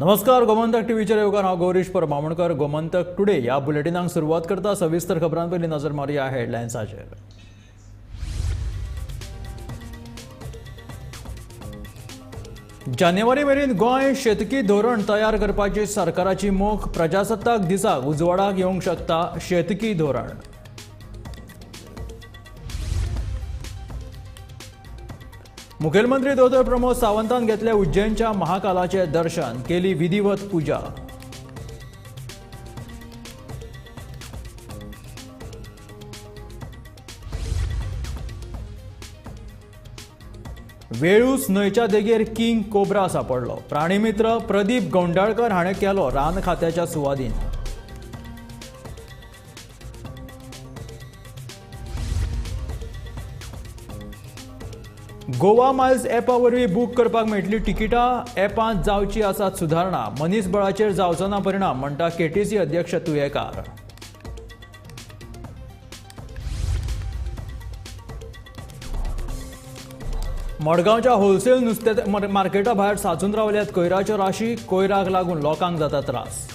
नमस्कार, गोमंतक टीव्हीचेर येवकार. हांव गौरीश परब मामोणकर. गोमंतक टुडे ह्या बुलेटिनाक सुरवात करता. सविस्तर खबरां पयलीं नजर मारुया हेडलायन्साचेर. जानेवारी मेरेन गोंय शेतकी धोरण तयार करपाची सरकाराची मोख. प्रजासत्ताक दिसाक उजवाडाक येवंक शकता शेतकी धोरण. मुखेलमंत्री दोतोर प्रमोद सावंतान घेतले उज्जैनच्या महाकालाचे दर्शन, केली विधिवत पूजा. वेळूस न्हंयच्या देगेर किंग कोब्रा सापडलो. प्राणीमित्र प्रदीप गौंडाळकर हाणें केलो रान खात्याच्या सुवादीन. गोवा मायल्स ॲपा वरवीं बूक करपाक मेळटली तिकिटां. ॲपांत जावची आसात सुदारणा, मनीसबळाचेर जावचो ना परिणाम, म्हणटा केटीसी अध्यक्ष तुयेकार. मडगांवच्या होलसेल नुस्तें मार्केटा भायर साचून रावल्यात कोयराच्यो राशी. कोयराक लागून लोकांक जाता त्रास.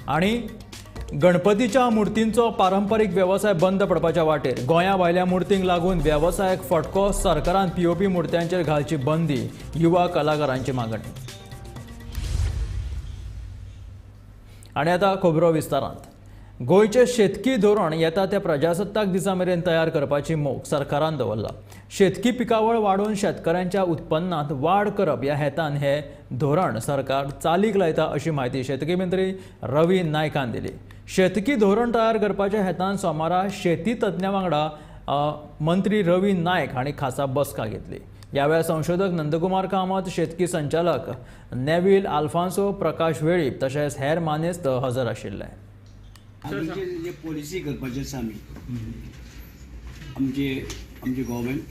आनी गणपतीच्या मूर्तींचो पारंपरीक वेवसाय बंद पडपाच्या वाटेर. गोंया भायल्या मूर्तींक लागून वेवसायाक फटको. सरकारान पीओपी मूर्त्यांचेर घालची बंदी, युवा कलाकारांची मागणी. आनी आतां खबरो विस्तारांत. गोंयचें शेतकी धोरण येता त्या प्रजासत्ताक दिसा मेरेन तयार करपाची मोख सरकारान दवरला. शेतकी पिकावळ वाडोवन शेतकऱ्यांच्या उत्पन्नांत वाड करप ह्या हेतान हे धोरण सरकार चालीक लायता, अशी म्हायती शेतकी मंत्री रवी नायकान दिली. शेतकी धोरण तयार करपाच्या हेतान सोमारा शेती तज्ञां वांगडा मंत्री रवी नायक हांणी खासा बसका घेतली. ह्या वेळार संशोधक नंदकुमार कामत, शेतकी संचालक नेवील आल्फान्सो, प्रकाश वेळीप तशेंच हेर मानेस्त हजर आशिल्ले. आमचे जे पॉलिसी करपाचे आसा आमी आमचे आमचे गव्हर्मेंट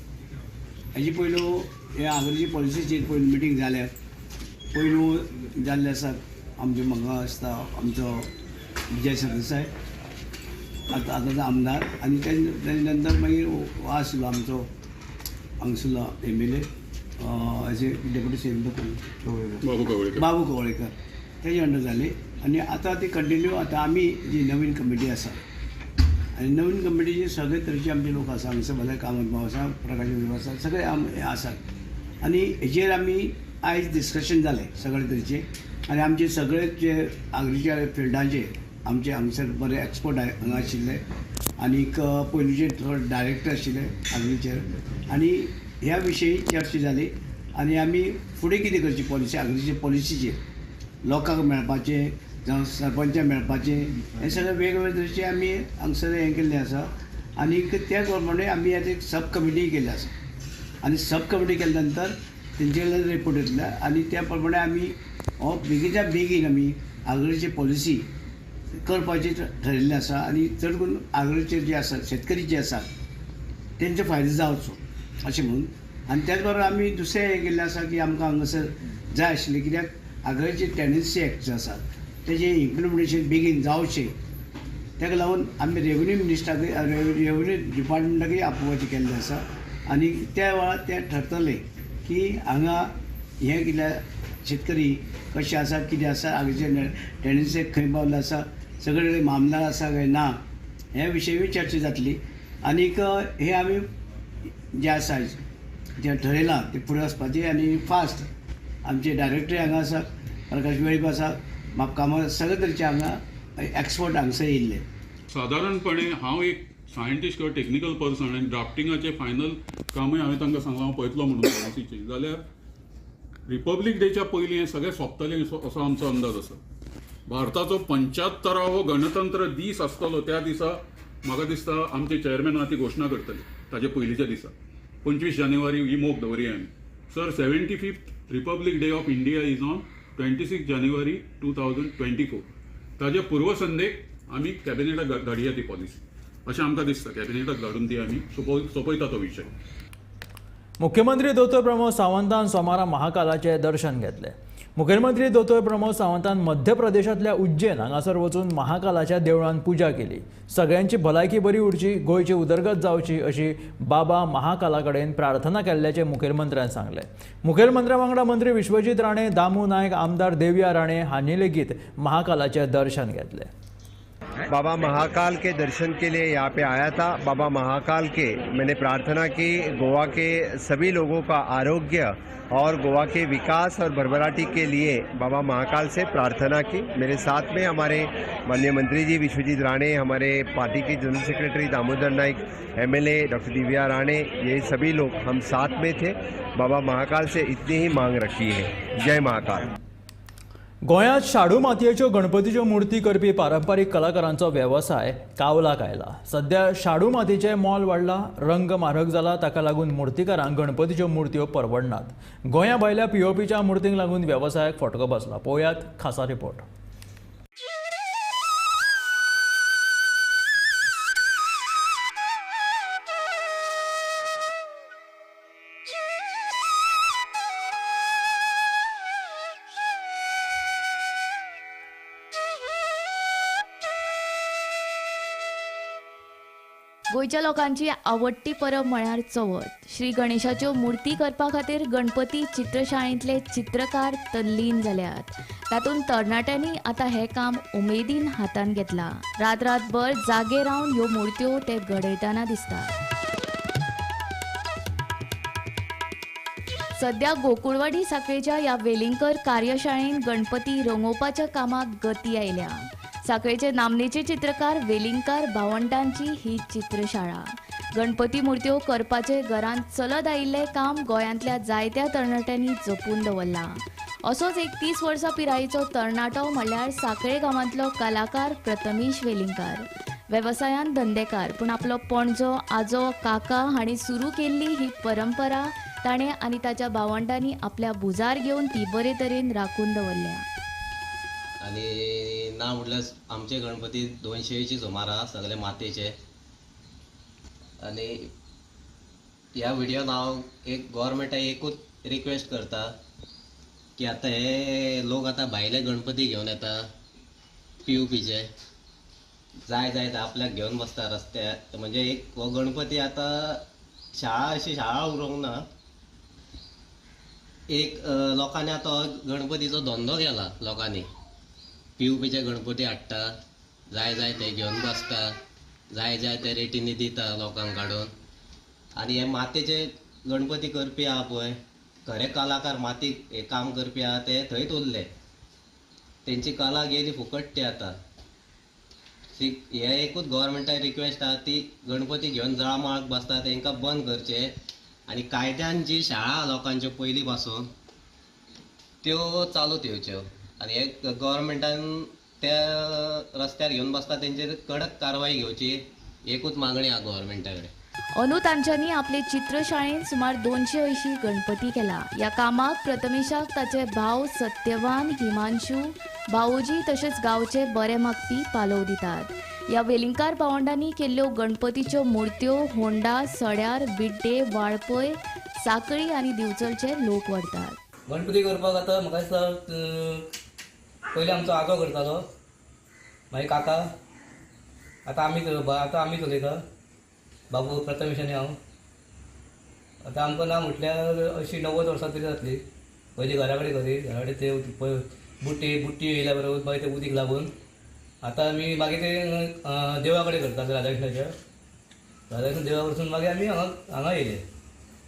हेजे पयलू हे आगरीची पॉलिसीचेर पयलू मिटींग जाल्या, पयलू जाल्ले आसात. आमचे म्हाका आसता आमचो विजय सरदेसाय आतां आतांचो आमदार, आनी तेजे नंतर मागीर आसलो आमचो हांगसरलो एम एल ए अशे डेप्युटी सी एम बाबू कवळेकर, तेजे अंडर जाली. आनी आतां ती कंटिन्यू आतां आमी जी नवीन कमिटी आसा आनी नवीन कमिटीचे सगळे तरेचे आमचे लोक आसा. हांगसर भले कामत भाव आसा, प्रकाश विभाग आसा, सगळे हे आसात. आनी हेजेर आमी आयज डिस्कशन जालें सगळे तरेचे. आनी आमचे सगळे जे आगरीच्या फिल्डाचे आमचे हांगसर बरे एक्सपर्ट हांगा आशिल्ले, आनीक पयलींचे थोडे डायरेक्टर आशिल्ले आगरीचेर. आनी ह्या विशयी चर्चा जाली आनी आमी फुडें कितें करची पॉलिसी आगरीचे पॉलिसीचेर लोकांक मेळपाचें जावं सरपंचाक मेळपाचें, हें सगळें वेगवेगळे तरेचे आमी हांगसर हें केल्लें आसा. आनीक त्या प्रमाणे आमी आतां एक सब कमिटी केल्ली आसा आनी सब कमिटी केल्या नंतर तेंचे कडल्यान रिपोर्ट येतले आनी त्या प्रमाणे आमी हो बेगीच्या बेगीन आमी आगरीची पॉलिसी करपाची ठरिल्लें आसा. आनी चड करून आगरीचेर जे आसा शेतकरी जे आसा तेंचो फायदो जावचो अशें म्हणून. आनी त्याच बरोबर आमी दुसरें हें केल्लें आसा की आमकां हांगासर जाय आशिल्लें कित्याक आगरीचे टेनन्सी एक्ट जो आसा तेजें इम्प्लिमेंटेशन बेगीन जावचें, ताका लागून आमी रेवन्यू मिनिस्टराक रेवन्यू डिपार्टमेंटाकय आपोवपाचें केल्लें आसा. आनी त्या वेळार तें ठरतलें की हांगा हें कितें शेतकरी कशें आसा कितें आसा, आगरीचे टेनन्सी एक्ट खंय पावल्लो आसा, सगळे कडेन मामला आसा काय ना, हे विशयी चर्चा जातली. आनीक हे आमी जें आसा जें ठरयलां तें फुडें वचपाचें. आनी फास्ट आमचे डायरेक्टर हांगा आसा, प्रकाश वेळीप आसा, बापकामां सगळे तरेचे हांगा एक्सपर्ट हांगसर येयल्ले. सादारणपणे हांव एक सायंटिस्ट किंवा टेक्निकल पर्सन आनी ड्राफ्टिंगाचें फायनल कामूय हांवें तांकां सांगलां हांव पळयतलो म्हणून पॉलिसीचें. जाल्यार रिपब्लीक डेच्या पयलीं हें सगळें सोंपतलें असो आमचो अंदाज आसा. भारताचो 75वो गणतंत्र दीस आसतलो त्या दिसा म्हाका दिसता आमचे चेअरमॅनान ती घोशणा करतले. ताजे पयलींच्या दिसा 25 जानेवारी ही मोख दवरया आमी. Sir, 75th Republic Day of India is on 26 January 2024. ताजे पूर्वसंध्येक आमी कॅबिनेटाक धाडया ती पॉलिसी अशें आमकां दिसता. कॅबिनेटाक धाडून ती आमी सोंपयता तो विशय. मुख्यमंत्री दोतोर प्रमोद सावंतान सोमारा महाकालाचे दर्शन घेतले. मुखेलमंत्री दोतोर प्रमोद सावंतान मध्य प्रदेशांतल्या उज्जैन हांगासर वचून महाकालाच्या देवळांत पुजा केली. सगळ्यांची भलायकी बरी उरची, गोंयची उदरगत जावची अशी बाबा महाकाला कडेन प्रार्थना केल्ल्याचें मुखेलमंत्र्यान सांगलें. मुखेलमंत्र्या वांगडा मंत्री विश्वजीत राणे, दामू नायक, आमदार देविया राणे हांणी लेगीत महाकालाचें दर्शन घेतलें. बाबा महाकाल के दर्शन के लिए यहाँ पे आया था. बाबा महाकाल के मैंने प्रार्थना की गोवा के सभी लोगों का आरोग्य और गोवा के विकास और भरभराटी के लिए बाबा महाकाल से प्रार्थना की. मेरे साथ में हमारे माननीय मंत्री जी विश्वजीत राणे, हमारे party K general secretary Damodar Naik, MLA doctor Divya Rane, ये सभी लोग हम साथ में थे. बाबा महाकाल से इतनी ही मांग रखी है. जय महाकाल. गोंयांत शाडू मातयेच्यो गणपतीच्यो मूर्ती करपी पारंपारीक कलाकारांचो वेवसाय कावलाक आयला. सध्या शाडू मातयेचें मोल वाडलां, रंग म्हारग जाला, ताका लागून मुर्तीकारांक गणपतीच्यो मुर्त्यो परवडनात. गोंया भायल्या पीओपीच्या मुर्तींक लागून वेवसायाक फटको बसला. पळोवयात खासा रिपोर्ट. गोंयच्या लोकांची आवडटी परब म्हळ्यार चवथ. श्री गणेशाच्यो मूर्ती करपा खातीर गणपती चित्रशाळेंतले चित्रकार तल्लीन जाल्यात. तातूंत तरणाट्यांनी आतां हें काम उमेदीन हातांत घेतलां. रात रातभर जागे रावन ह्यो मुर्त्यो ते घडयतना दिसतात. सध्या गोकुळवाडी साखळेच्या ह्या वेलिंगकर कार्यशाळेंत गणपती रंगोवपाच्या कामाक गती आयल्या. साखळेचे नामनेचे चित्रकार वेलिंगकार भावंडांची ही चित्रशाळा. गणपती मुर्त्यो करपाचे घरांत चलत आयिल्लें काम गोंयांतल्या जायत्या तरणाट्यांनी जपून दवरलां. असोच एक 30 वर्सां पिरायेचो तरणाटो म्हणल्यार साखळे गांवांतलो कलाकार प्रथमेश वेलिंगकार. वेवसायान धंदेकार, पूण आपलो पणजो, आजो, काका हांणी सुरू केल्ली ही परंपरा ताणें आनी ताच्या भावंडांनी आपल्या भुजार घेवन ती बरे तरेन राखून दवरल्या. आनी ना म्हटल्यार आमचे गणपती 200 सुमार आहा, सगळे मातयेचे. आनी ह्या व्हिडियोन हांव एक गोवोरमेंटाक एकूच रिक्वेस्ट करता की आतां हे लोक आतां भायले गणपती घेवन येता, पीओपीचे, जाय जाय ते आपल्याक घेवन बसता रस्त्यार. म्हणजे एक हो गणपती आतां शाळा अशी शाळा उरोंक ना, एक लोकांनी आतां गणपतीचो धंदो केला. लोकांनी पीओपीचे गणपती हाडटा, जाय जाय ते घेवन बसता, जाय जाय ते रेटींनी दिता लोकांक काडून. आनी हे मातयेचे गणपती करपी आहा पळय, खरे कलाकार माती हे काम करपी आहा ते थंयच उरले, तेंची कला गेली फुकट ती आतां. हे एकूच गोवोरमेंटाक रिक्वेस्ट आहा ती गणपती घेवन जळामळाक बसता तेंकां बंद करचें. आनी कायद्यान जी शाळा लोकांच्यो पयलीं पासून त्यो चालूत येवच्यो. आनी हे गव्हर्मेंटान त्या रस्त्यार घेवन बसता तेंचेर कडक कारवाय घेवची, एकूच मागणी आहा गव्हर्मेंटा कडेन. अंदू तांच्यांनी आपले चित्रशाळेंत सुमार 280 गणपती केला. ह्या कामाक प्रथमेशाक ताचे भाव सत्यवान, हिमांशू, भावोजी तशेंच गांवचे बरे मागपी पालव दितात. ह्या वेलिंगकार भावंडांनी केल्ल्यो गणपतीच्यो मुर्त्यो होंडा, सड्यार, बिड्डे, वाळपय, साखळी आनी दिवचलचे लोक व्हरतात. गणपती करपाक आतां म्हाका दिसता पयलीं आमचो आजो करतालो, मागीर काका, आतां आमी चलयता, बाबू प्रथमेश आनी हांव. आतां आमकां ना म्हटल्यार अशी 90 वर्सां तरी जातली. पयलीं घरा कडेन करी, घरा कडेन ते बुट्टी येयल्या बरोबर मागीर ते उदीक लागून आतां आमी मागीर ते देवा कडेन करता, राधाकृष्णाच्या राधाकृष्ण देवा कडसून मागीर आमी हांगा येयले.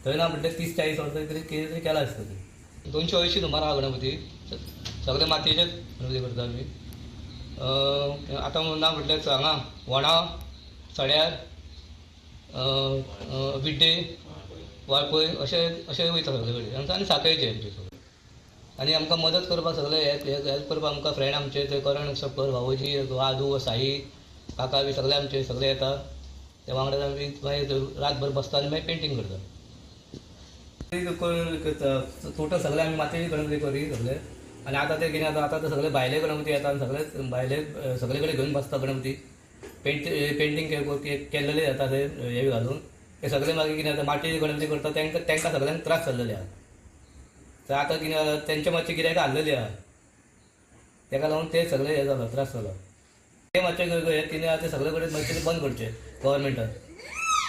थंय ना म्हटल्यार 30-40 वर्सां तरी कितें तरी केलां आसतलें. 280 सुमार आहा गणपती, सगळे मातयेचेच गणपती करता आमी. आतां ना म्हटल्यार हांगा वणा, सड्यार, बिड्डे, वाळपय अशें अशें वयता सगळे कडेन. आनी साखळेचे आमचे सगळे. आनी आमकां मदत करपाक सगळे हेल्प करपाक आमकां फ्रेंड आमचे ते करण सपर, भावोजी, आदू, साई, काका बी सगळे आमचे सगळे येता. ते वांगडा आमी मागीर रातभर बसता आनी मागीर पेंटींग करता. टोटल सगळे आमी मातयेचे गणपती करी सगळे. आनी आतां ते कितें जाता, आतां ते सगळे भायले गणपती येता आनी सगळे भायले सगळे कडेन घेवन बसता गणपती. पेंटींग केल्लेले जाता ते हे घालून ते सगळे मागीर कितें जाता, मातयेचे गणपती करता तांकां सगळ्यांक त्रास जाल्लेले आहा. तर आतां कितें तेंचे मातशें गिरायक हाडलेली आहा, तेका लागून ते सगळे हे जालो, त्रास जालो. ते मातशें हें कितें आहा ते सगळे कडेन मातशें बंद करचें गव्हर्मेंटान.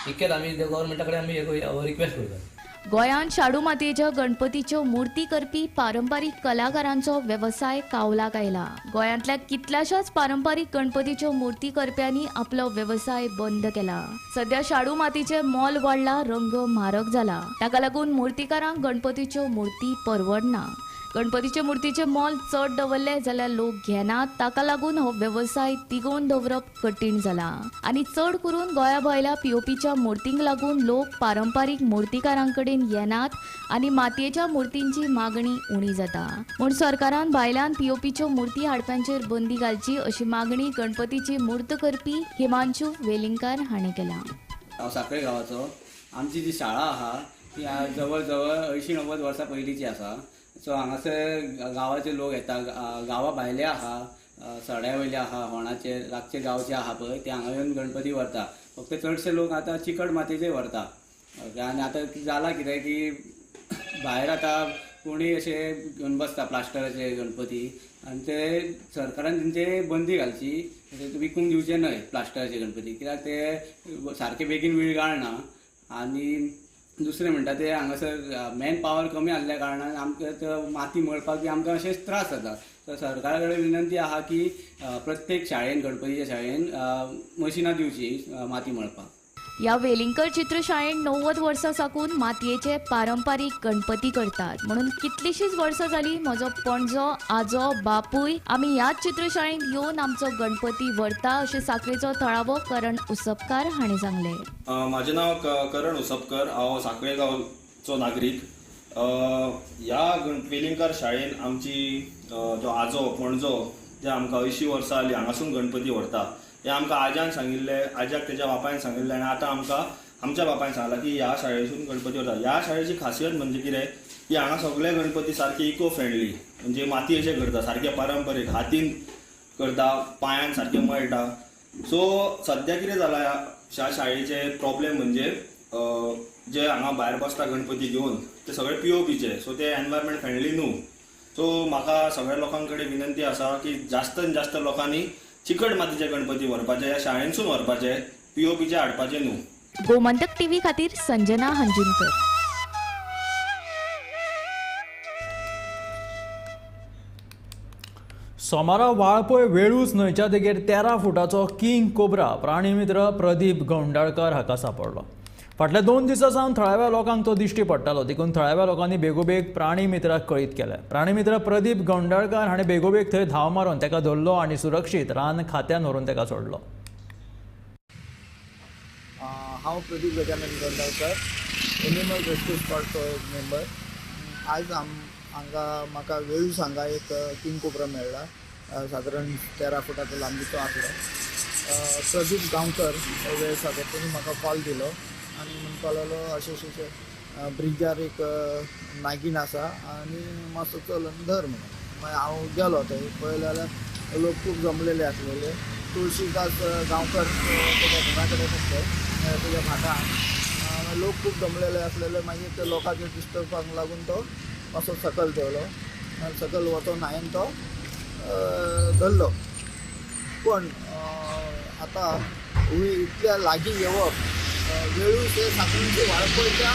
इतकेच आमी गव्हर्मेंटा कडेन आमी रिक्वेस्ट करता. गोंयांत शाडू मातयेच्या गणपतीच्यो मूर्ती करपी पारंपारीक कलाकारांचो वेवसाय कावलाक आयला. गोंयांतल्या कितल्याशाच पारंपारीक गणपतीच्यो मूर्ती करप्यांनी आपलो वेवसाय बंद केला. सध्या शाडू मातयेचें मोल वाडला, रंग म्हारग जाला. ताका लागून मूर्तिकारांक गणपतीच्यो मूर्ती परवडना. गणपतीचे मूर्तीचे मोल चड दवरले जाल्यार लोक घेनात. ताका लागून हो वेवसाय तिगोवन दवरप कठीण जाला आनी चड करून गोंया भायल्या पीओपीच्या मूर्तींक लागून लोक पारंपारीक मूर्तिकारां कडेन येनात आनी मातयेच्या मूर्तींची मागणी उणी जाता. म्हूण सरकारान भायल्यान पीओपीच्यो मूर्ती हाडप्यांचेर बंदी घालची अशी मागणी गणपतीची मूर्त करपी हिमांशू वेलिंगकार हाणें केला. हांव साखळे गांवाचो. आमची जी शाळा आहा ती जवळ जवळ 80-90 वर्सां पयलींची आसा. सो हांगासर गांवाचे लोक येता, गांवा भायले आहा, सड्या वयले आहा, होणाचे लागचे गांवचे आहा पळय, ते हांगा येवन गणपती व्हरता. फक्त चडशे लोक आतां चिकट मातयेचे व्हरता. आनी आतां जालां कितें की भायर आतां कोणूय अशे घेवन बसता प्लास्टराचे गणपती, आनी ते सरकारान तेंचे बंदी घालची, विकूंक दिवचे न्हय प्लास्टराचे गणपती, कित्याक ते सारके बेगीन विरगाळना. आनी दुसरें म्हणटा ते हांगासर मॅन पावर कमी आसल्या कारणान आमकां माती मळपाक बी आमकां अशेंच त्रास जाता. तर सरकारा कडेन विनंती आहा की प्रत्येक शाळेन, गणपतीच्या शाळेन मशिनां दिवची माती मळपाक. ह्या वेलिंगकर चित्रशाळेन 90 वर्सां साकून मातयेचे पारंपारीक गणपती करतात. म्हणून कितलीशीच वर्सां जाली म्हजो पणजो, आजो, बापूय आमी ह्याच चित्रशाळेंत येवन आमचो गणपती व्हरता अशें साखळेचो थळावो करण उसपकार हाणें सांगलें. म्हाजें नांव करण उसपकर, हांव साखळे गांवचो नागरीक. ह्या वेलिंगकर शाळेन आमची जो आजो पणजो जे आमकां 80 वर्सां जालीं हांगासून गणपती व्हरता. हे आमकां आज्यान सांगिल्लें, आज्याक तेज्या बापायन सांगिल्लें आनी आतां आमकां आमच्या बापायन सांगलां की ह्या शाळेसून गणपती व्हरता. ह्या शाळेची खासियत म्हणजे कितें की हांगा सगळे गणपती सारके इको फ्रेंडली, म्हणजे मातयेचे करता, सारके पारंपरीक हातीन करता, पांयान सारके मळटा. सो सद्या कितें जालां ह्या शाळेचे प्रॉब्लेम म्हणजे जे हांगा भायर बसता गणपती घेवन ते सगळे पीओपीचे, सो ते एनवायरमेंट फ्रेंडली न्हू. सो म्हाका सगळ्या लोकां कडेन विनंती आसा की जास्तान जास्त लोकांनी चिकट मातीचे गणपती व्हरपाचे, ह्या शाळेंतसून व्हरपाचे, पीओपीचे हाडपाचे न्हू. गोमंतक टीव्ही खातीर संजना हंजुनकर. सोमारा वाळपय वेळूस न्हंयच्या देगेर 13 फुटाचो किंग कोब्रा प्राणीमित्र प्रदीप गौंडाळकर हाका सापडलो. फाटल्या 2 दिसां सावन थळाव्या लोकांक तो दिश्टी पडटालो, देखून थळाव्या लोकांनी बेगोबेग प्राणीमित्राक कळीत केलें. प्राणीमित्र प्रदीप गौंडाळकर हाणें बेगोबेग थंय धांव मारून ताका धरलो आनी सुरक्षीत रान खात्यान व्हरून ताका सोडलो. हांव प्रदीप गजानन गौंडाळकर, एनिमल रेस्क्यू स्क्वॉडचो एक मेंबर. आयज हांगा म्हाका वेळूस हांगा एक किंग कोब्रा मेळ्ळा, सादारण 13 फुटाचो लांबीचो आसलो. प्रदीप गांवकर वेळसाचो, तेणी म्हाका कॉल दिलो आनी म्हणपाक लागलो अशें अशें अशें ब्रिजार एक नागीण आसा आनी मातसो चल आनी धर म्हणून. मागीर हांव गेलो थंय, पळयलें जाल्यार लोक खूब जमलेले आसलेले. तुळशीदास गांवकर तेच्या घरा कडेन आसले, तेच्या भाटान लोक खूब जमलेले आसलेले. मागीर ते लोकांचे डिस्टर्बांक लागून तो मातसो सकयल देंवलो आनी सकयल वचोन हांवें तो धरलो. पण आतां इतल्या लागीं येवप, वेळूस हे साकूनचे वाळपयच्या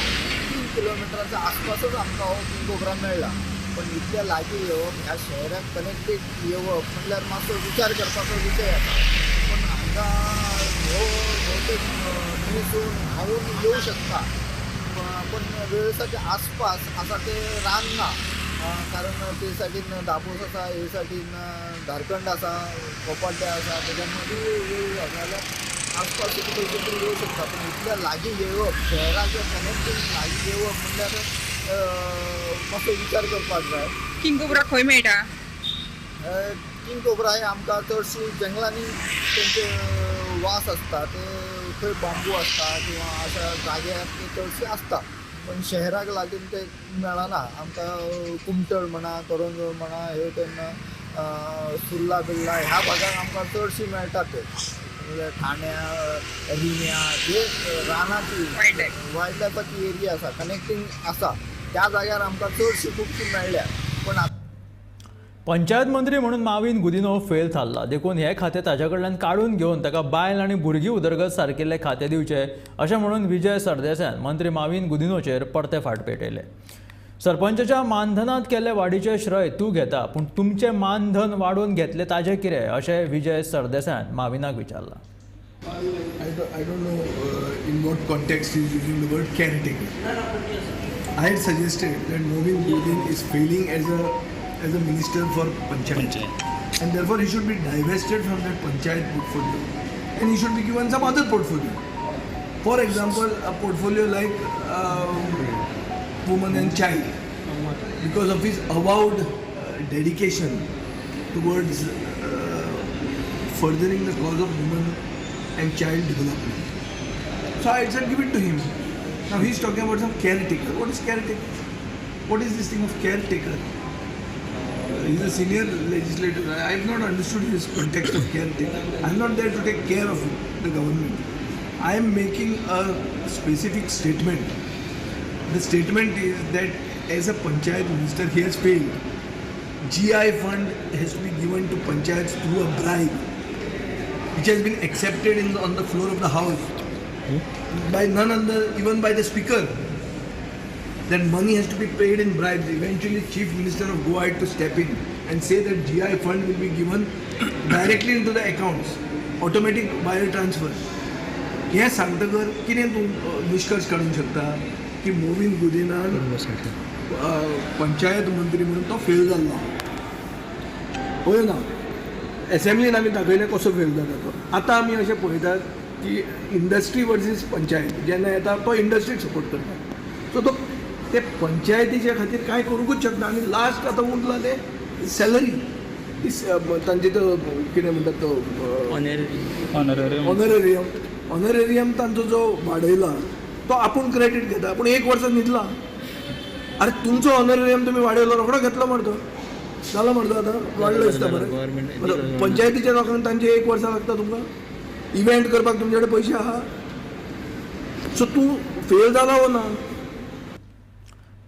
3 किलोमिटराच्या आसपासच आमकां हो किंग कोब्रा मेळ्ळा. पण इतल्या लागीं येवप, ह्या शहराक कनेक्टेड येवप म्हणल्यार मातसो विचार करपाचो विशय आसा. पण हांगा हो भोवतेक न्हंयसून व्हांवून येवं शकता, पण वेळसाच्या आसपास आसा ते रान ना, कारण ते सायडीन दाबोस आसा, हे सायडीन झारखंड आसा, कोपाड्डे आसा, तेच्या मदीं वेळूस आसा जाल्यार आसपास खंयचे तरी येवं शकता. पण इतल्या लागीं येवप, शहराच्या कनेक्टींग लागीं येवप म्हणल्यार मातसो विचार करपाक जाय. किंग कोब्रा खंय मेळटा? किंग कोब्रा हे आमकां चडशी जंगलांनी तेंचे वास आसता, ते खंय बांबू आसता किंवा अशा जाग्यार ते चडशे आसता. पण शहराक लागून ते मेळना आमकां. कुमटळ म्हणा, करंजोळ म्हणा, हे तेन्ना सुर्ला बिर्ला ह्या भागाक आमकां चडशी मेळटा ते. म्हणजे ठाण्या, रिण्या, जे रानाची वायल्ड लायफाची एरिया आसा, कनेक्टींग आसा, त्या जाग्यार आमकां चडशी खुबशी मेळ्ळ्या. पूण पंचायत मंत्री म्हणून माविन गुदिन्हो फेल थारला, देखून हे खातें ताच्या कडल्यान काडून घेवन ताका बायल आनी भुरगीं उदरगत सारकिल्ले खातें दिवचें अशें म्हणून विजय सरदेसायान मंत्री माविन गुदिन्होचेर परते फाट पेटयले. सरपंचाच्या मानधनांत केल्ले वाडीचें श्रय तूं घेता, पूण तुमचें मानधन वाडोवन घेतलें ताजें कितें अशें Vijay सरदेसायान माविनाक विचारलां. I don't know in what context he is using the word caretaker. I had suggested that Mauvin Godinho is failing as a minister for panchayat, and therefore he should be divested from that panchayat portfolio, and he should be given some other portfolio. For example, a portfolio like woman and child, because of his avowed dedication towards furthering the cause of women and child development. So I said give it to him. Now he is talking about some caretaker. What is caretaker? What is this thing of caretaker? He is a senior legislator. I have not understood his context of caretaker. I am not there to take care of the government. I am making a specific statement. The statement is that as a panchayat minister he has failed. GI fund has to be given to panchayats through a bribe, which has been accepted on the floor of the house by none other, even by the speaker. That money has to be paid in bribes. Eventually, Chief Minister of Goa had to step in and say that GI fund will be given directly into the accounts, automatic wire transfer. हें सांगतकर कितें तूं निश्कर्श काडूंक शकता की मोविन गुदिन्हान पंचायत मंत्री म्हणून तो फेल जाल्लो. पळय ना, एसेंब्लीन आमी दाखयलें कसो फेल जाता तो. आतां आमी अशें पळयतात की इंडस्ट्री वर्सीस पंचायत जेन्ना येता तो इंडस्ट्रीक सपोर्ट करता. सो तो ते पंचायतीच्या खातीर कांय करूंकूच शकना. आनी लास्ट आतां उरला तें सॅलरी, तांचे तो कितें म्हणटात तो ऑनरेरियम, ऑनरेरियम तांचो जो वाडयला तो आपूण क्रेडीट घेता, पूण एक वर्स न्हिदला. अरे तुमचो ऑनरेरियम तुमी वाडयलो, रोखडो घेतलो मरे तो, जालो मरे तो, आतां वाडलो दिसता बरें. पंचायतीच्या लोकांक तांचे एक वर्सां लागता तुमकां इव्हेंट करपाक, तुमचे कडेन पयशे आहा. सो तूं फेल जाला वो ना?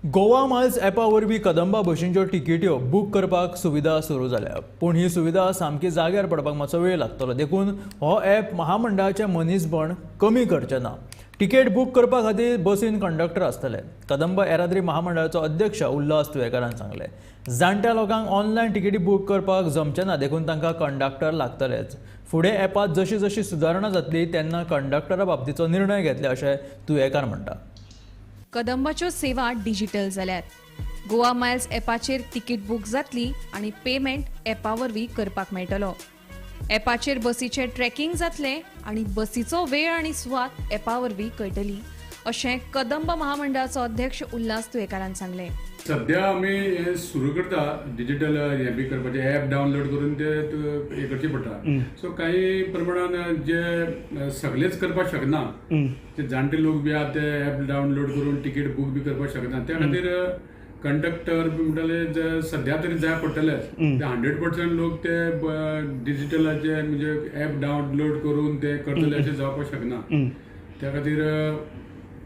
गोवा मायल्स ॲपा वरवीं कदंबा बशींच्यो तिकेट्यो बूक करपाक सुविधा सुरू जाल्या, पूण ही सुविधा सामकी जाग्यार पडपाक मातसो वेळ लागतलो, देखून हो ॲप महामंडळाचें मनीसबळ कमी करचें ना. तिकेट बूक करपा खातीर बसीन कंडक्टर आसतले. कदंब येरादारी महामंडळाचो अध्यक्ष उल्हास तुयेंकारान सांगलें, जाणट्या लोकांक ऑनलायन तिकेटी बूक करपाक जमचें ना, देखून तांकां कंडक्टर लागतलेच. फुडें ॲपांत जशी जशी सुदारणा जातली तेन्ना कंडक्टरा बाबतीचो निर्णय घेतले अशें तुयेंकार म्हणटा. कदंबाच्यो सेवा डिजिटल जाल्यात. गोवा मायल्स ॲपाचेर तिकीट बूक जातली आनी पेमेंट ॲपा वरवीं करपाक मेळटलो. ॲपाचेर बसीचें ट्रॅकिंग जातलें आनी बसीचो वेळ आनी सुवात ॲपा वरवीं कळटली अशें कदंब महामंडळाचो अध्यक्ष उल्हास तुयेंकारान सांगलें. सध्या आमी हें सुरू करता डिजिटल हें बी करपाचें, ॲप डावनलोड करून ते हें करचें पडटा. सो कांय प्रमाणान जे सगळेच करपाक शकना, ते जाणटे लोक बी आहा ते ॲप डावनलोड करून तिकीट बूक बी करपाक शकना, त्या खातीर कंडक्टर बी म्हणटाले सध्या तरी जाय पडटलेच. ते 100% लोक ते डिजिटलाचे म्हणजे ॲप डावनलोड करून ते करतले अशें जावपाक शकना. त्या खातीर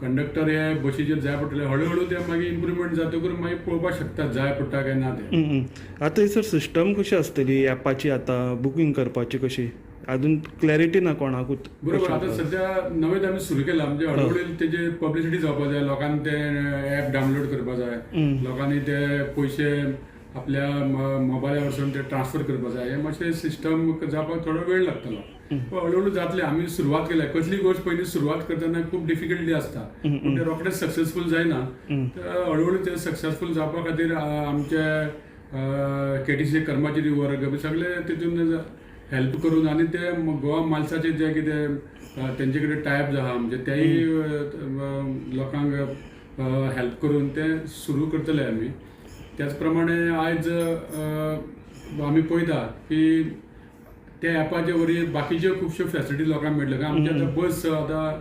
कंडक्टर हे बशीचेर जाय पडटले. हळू हळू ते मागीर इम्प्रुवमेंट जातकूच मागीर पळोवपाक शकता जाय पडटा काय ना ते. आतां सर सिस्टम कशी आसतली ॲपाची, आतां बुकींग करपाची कशी, अजून क्लॅरिटी ना कोणाकूच. बरोबर, आतां सध्या नवेच आमी सुरू केला, म्हणजे हळूहळू तेजे पब्लिसिटी जावपाक जाय, लोकांनी ते ॲप डावनलोड करपाक जाय, लोकांनी ते पयशे आपल्या मोबायला वरसून ते ट्रान्सफर करपाक जाय. हे मातशें सिस्टम जावपाक थोडो वेळ लागतलो, पण हळूहळू जातले. आमी सुरवात केल्या, कसली गोश्ट पयलीं सुरवात करतना खूब डिफिकल्टी आसता, पूण ते रोखडेच सक्सेसफूल जायना. तर हळूहळू ते सक्सेसफूल जावपा खातीर आमचे केटीसी कर्मचारी वर्ग बी सगळे तितून हेल्प करून आनी ते गोवा मालसाचे जे कितें तेंचे कडेन टायप आहा म्हणजे तेय लोकांक हेल्प करून ते सुरू करतले आमी. त्याच प्रमाणे आयज आमी पळयता की त्या ॲपाचे वरवीं बाकीच्यो खुबश्यो फॅसिलिटी लोकांक मेळटल्यो. कारण आमची आतां बस आतां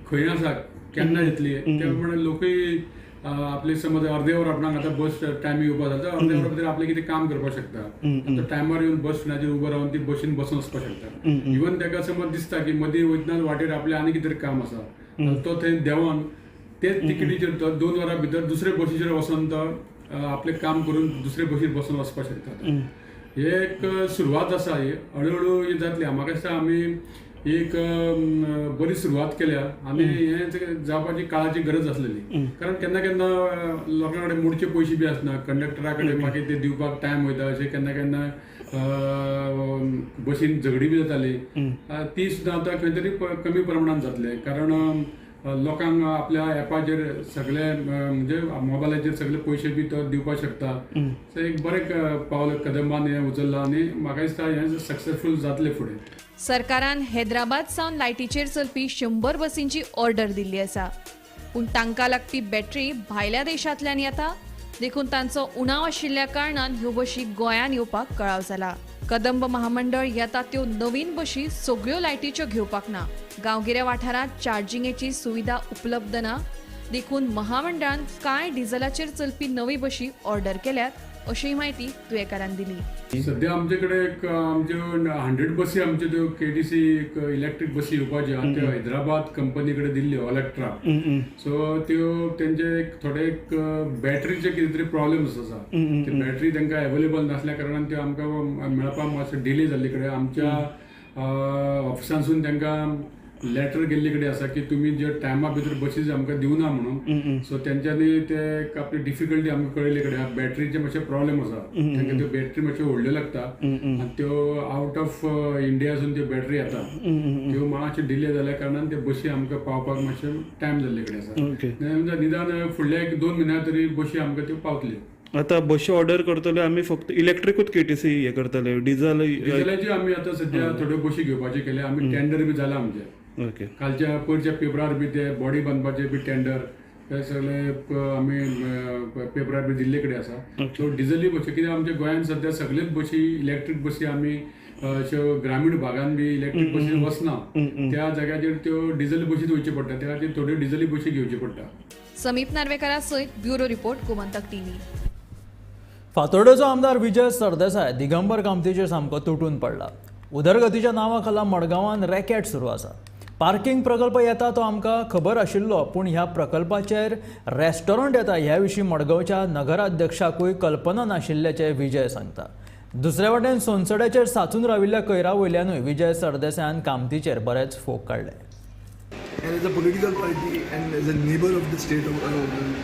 खंय आसा केन्ना येतली त्या प्रमाणे लोकूय आपले समज अर्दे वर आपणाक आतां बस टायम येवपा जाता, अर्दे वर भितर आपलें कितें काम करपाक शकता. आतां टायमार येवन बस स्टँडाचेर उबो रावन ती बशीन बसून वचपाक शकता. इवन ताका समज दिसता की मदीं वयतना वाटेर आपलें आनी कितें तरी काम आसा, तो थंय देंवोन तेच तिकेटीचेर तो 2 वरां भितर दुसरे बशीचेर वचोन तो आपलें काम करून दुसरे बशीर बसून वचपाक शकता. हे एक सुरवात आसा, ही हळू हळू ही जातली. म्हाका दिसता आमी एक बरी सुरवात केल्या आनी हें जावपाची काळाची गरज आसलेली, कारण केन्ना केन्ना लोकां कडेन मोडचे पयशे बी आसना, कंडक्टरा कडेन मागीर ते दिवपाक टायम वयता, अशें केन्ना केन्ना बसीन झगडी बी जाताली, ती सुद्दां आतां खंय तरी कमी प्रमाणान जातले, कारण लोकांक आपल्या एपाचेर सगळे म्हणजे मोबायलाचेर सगळे पयशे बी तो दिवपाक शकता. सो एक बरें पावल कदंबान हें उचल्लां आनी म्हाका दिसता हें सक्सेसफूल जातलें फुडें. सरकारान हैदराबाद सावन लायटीचेर चलपी 100 बसींची ऑर्डर दिल्ली आसा, पूण तांकां लागपी बॅटरी भायल्या देशांतल्यान येता, देखून तांचो उणाव आशिल्ल्या कारणान ह्यो बशी गोंयांत येवपाक कळाव जाला. कदंब महामंडळ येता त्यो नवीन बशी सगळ्यो लायटीच्यो घेवपाक ना. गांवगिऱ्या वाठारांत चार्जिंगेची सुविधा उपलब्ध ना, देखून महामंडळान कांय डिझलाचेर चलपी नवी बशी ऑर्डर केल्यात, अशी म्हायती तुयेकारान दिली. सध्या आमचे कडेन एक आमच्यो 100 बसी आमच्यो त्यो केटीसी इलेक्ट्रीक बसी येवपाच्यो आहा, त्यो हैदराबाद कंपनी कडेन दिल्ल्यो इलेक्ट्रा. सो त्यो तेंचे एक थोडे एक बॅटरीचे कितें तरी प्रॉब्लम्स आसा, ते बॅटरी तांकां एवेलेबल नासल्या कारणान त्यो आमकां मेळपाक मातशें डिले जाल्ले कडेन आमच्या ऑफिसांसून तांकां लेटर गेल्ले कडेन आसा की तुमी जे टायमा भितर बसीस आमकां दिवना म्हणून. सो तेंच्यांनी ते आपली डिफिकल्टी आमकां कळयल्ले कडेन, बॅटरीचे मातशे प्रॉब्लेम आसा, तांकां त्यो बॅटरी मातश्यो व्हडल्यो लागता आनी त्यो आवट ऑफ इंडियासून त्यो बॅटरी येता, त्यो मातशे डिले जाल्या कारणान त्यो बशी आमकां पावपाक मातशें टायम जाल्ले कडेन आसा. निदान फुडल्या 1-2 म्हयन्या तरी बशी आमकां त्यो पावतल्यो. आतां बशी ऑर्डर करतले आमी फक्त इलेक्ट्रिकूच केटीसी हे करतले, डिझल डिझलाच्यो आमी आतां सद्या थोड्यो बशी घेवपाच्यो केल्या, आमी टेंडर बी जाला आमचे. कालच्या पयरच्या पेपरार बी ते बॉडी बांदपाचे बी टेंडर ते सगळे आमी पेपरार बी दिल्ले कडेन आसा. सो डिझली बशी कित्याक आमच्या गोंयांत सद्या सगळ्योच बशी इलेक्ट्रीक बशी आमी अश्यो ग्रामीण भागान बी इलेक्ट्रीक बशी वचना, त्या जाग्याचेर त्यो डिझल बशीच वयच्यो पडटा, त्या खातीर थोड्यो डिझली बशी घेवच्यो पडटा. समीप नार्वेकरा सयत ब्युरो रिपोर्ट, गोमंतक टीव्ही. फातोर्डेचो आमदार विजय सरदेसाय दिगंबर कामतीचेर सामको तुटून पडला. उदरगतीच्या नांवा खाला मडगांवान रॅकेट सुरू आसा. पार्किंग प्रकल्प येता तो आमकां खबर आशिल्लो, पूण ह्या प्रकल्पाचेर रेस्टॉरंट येता ह्या विशीं मडगांवच्या नगराध्यक्षाकूय कल्पना नाशिल्ल्याचें विजय सांगता. दुसरे वटेन सोनसड्याचेर साचून राविल्ल्या कयरा वयल्यानूय विजय सरदेसायान कामतीचेर बरेच फोग काडले. And as a political party and as a neighbor of the state of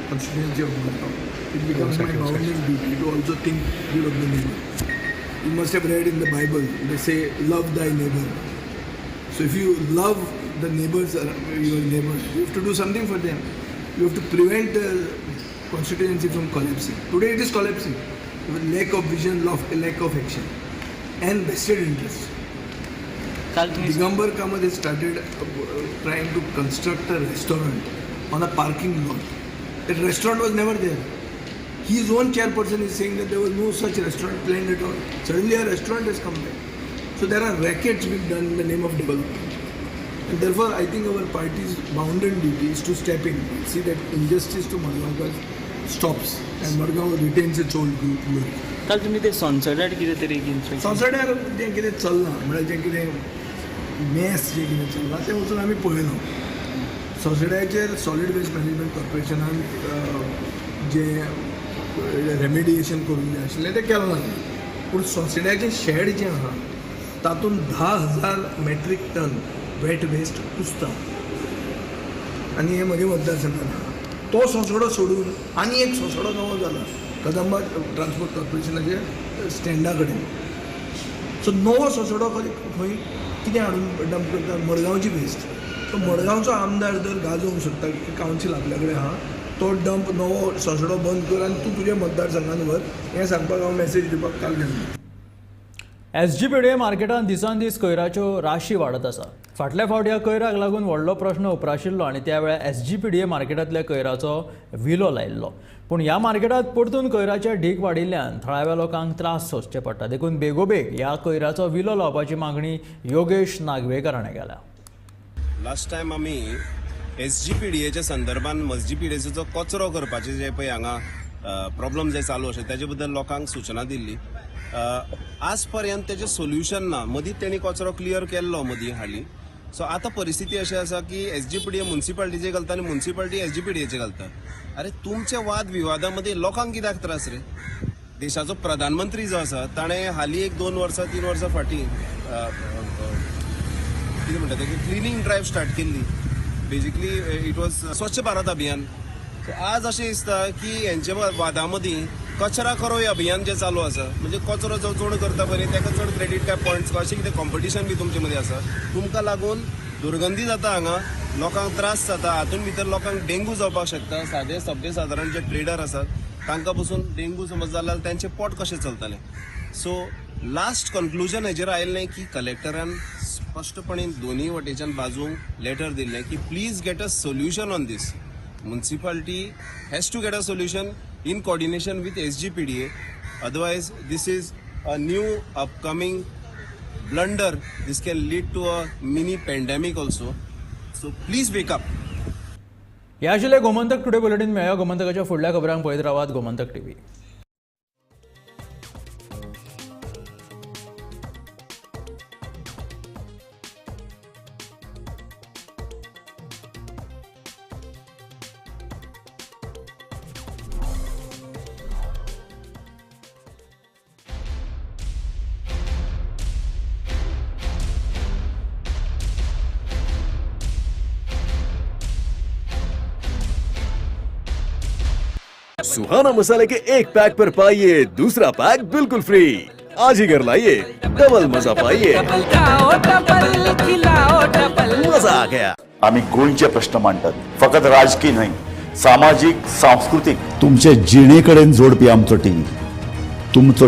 constituency of Madgaon, it becomes my bounden duty to also think good of the neighbor. You must have read in the Bible, they say, love thy neighbor. So if you love the neighbors, your neighbors, you have to do something for them. You have to prevent the constituency from collapsing. Today it is collapsing with lack of vision, lack of action and vested interest. Digambar Kamath has started trying to construct a restaurant on a parking lot. That restaurant was never there. His own chairperson is saying that there was no such restaurant planned at all. Suddenly a restaurant has come there. So there are rackets being done in the name of development. And therefore I think our party's bounden duty is to step in, see that injustice to Madgaonkar stops and Madgaon retains its old glory. काल तुम्ही ते सोनसड्यार कितें तरी सोनसड्यार जें कितें चल्लां म्हळ्यार जें कितें मेस जें कितें चल्लां तें वचून आमी पळयलां. सोनसड्याचेर सॉलीड वेस्ट मॅनेजमेंट कॉर्पोरेशनान जें रेमिडिएशन करूंक जाय आशिल्लें तें केलें ना. पूण सोनसड्याचें शेड जें आहा तातूंत 10,000 मेट्रीक टन वेट वेस्ट कुसता आनी हें म्हजें मतदारसंघान आहा. तो सोंसडो सोडून आनी एक सोंसडो नवो जाला कदंबा ट्रान्सपोर्ट कॉर्पोरेशनाचे स्टँडा कडेन. सो नवो सोंसडो खंय कितें हाडून डंप करता, मडगांवची वेस्ट. सो मडगांवचो आमदार जर गाजोवंक सोदता की कावन्सील आपल्या कडेन आहा, तो डंप नवो सोंसडो बंद कर आनी तूं तुज्या मतदारसंघान व्हर, हें सांगपाक हांव मॅसेज दिवपाक काल गेल्लो. एसजीपीडीए मार्केटांत दिसान दीस कयराच्यो राशी वाडत आसा. फाटल्या फावट ह्या कयराक लागून व्हडलो प्रश्न उप्राशिल्लो आनी त्या वेळार एसजीपीडीए मार्केटांतल्या कयराचो विलो लायिल्लो. पूण ह्या मार्केटांत परतून कयराचे ढीक वाडिल्ल्यान थळाव्या लोकांक त्रास सोंसचे पडटा, देखून बेगोबेग ह्या कयराचो विलो लावपाची मागणी योगेश नागवेकर हाणें केल्या. लास्ट टायम आमी एसजीपीडीएच्या संदर्भात एसजीपीडीएचो कचरो करपाचे जे पळय हांगा प्रॉब्लम जे चालू आसा ताजे बद्दल लोकांक सुचना दिल्ली. आज पर्यंत तेजें सोल्युशन ना. मदीं तेणी कचरो क्लियर केल्लो मदीं हाली, सो आतां परिस्थिती अशी आसा की S G P D A मुन्सिपाल्टीचे घालता आनी municipality S G P D एचे घालता. अरे तुमच्या वाद विवादा मदीं लोकांक कित्याक त्रास रे? देशाचो प्रधानमंत्री जो आसा ताणें हालीं एक 2 वर्सां 3 वर्सां फाटीं कितें म्हणटा तें क्लिनींग ड्रायव्ह स्टार्ट केल्ली. Basically it was Swachh Bharat Abhiyan. So आज अशें दिसता की हेंच्या वादा मदीं कचरा करो हे अभियान जें चालू आसा, म्हणजे कचरो जो चड करता पळय न्ही ताका चड क्रेडीट काय पॉयंट्स अशें कितें कॉम्पिटिशन बी तुमचे मदीं आसा. तुमकां लागून दुर्गंधी जाता हांगा, लोकांक त्रास जाता, हातूंत भितर लोकांक डेंगू जावपाक शकता. सादे सभ्य सादारण जे ट्रेडर आसात तांकां पसून डेंगू समज जाल्यार तांचें पोट कशें चलतलें. सो लास्ट कन्क्लुजन हेजेर आयिल्लें की कलेक्टरान स्पश्टपणे दोनूय वटेच्यान बाजूंक लेटर दिल्लें की please get a solution on this. Municipality has to get a solution in coordination with S G P D A, otherwise this is a new upcoming blunder. This can lead to a mini pandemic also. So please wake up. ह्या आशिल्लें Gomantak today bulletin. मेळया गोमंतकाच्या फुडल्या खबरांक. पळयत रावात Gomantak TV. सुहाना मसाले K एक पैक पर पाइए दूसरा पैक बिल्कुल फ्री. आज ही घर लाइए, डबल मजा पाइए. मजा आ गया. आम्ही गोंयचे प्रश्न मांडटात, फकत राजकीय न्हय, सामाजीक, सांस्कृतीक, तुमचे जिणेकडेन जोडपी आमचो टीव्ही, तुमचो.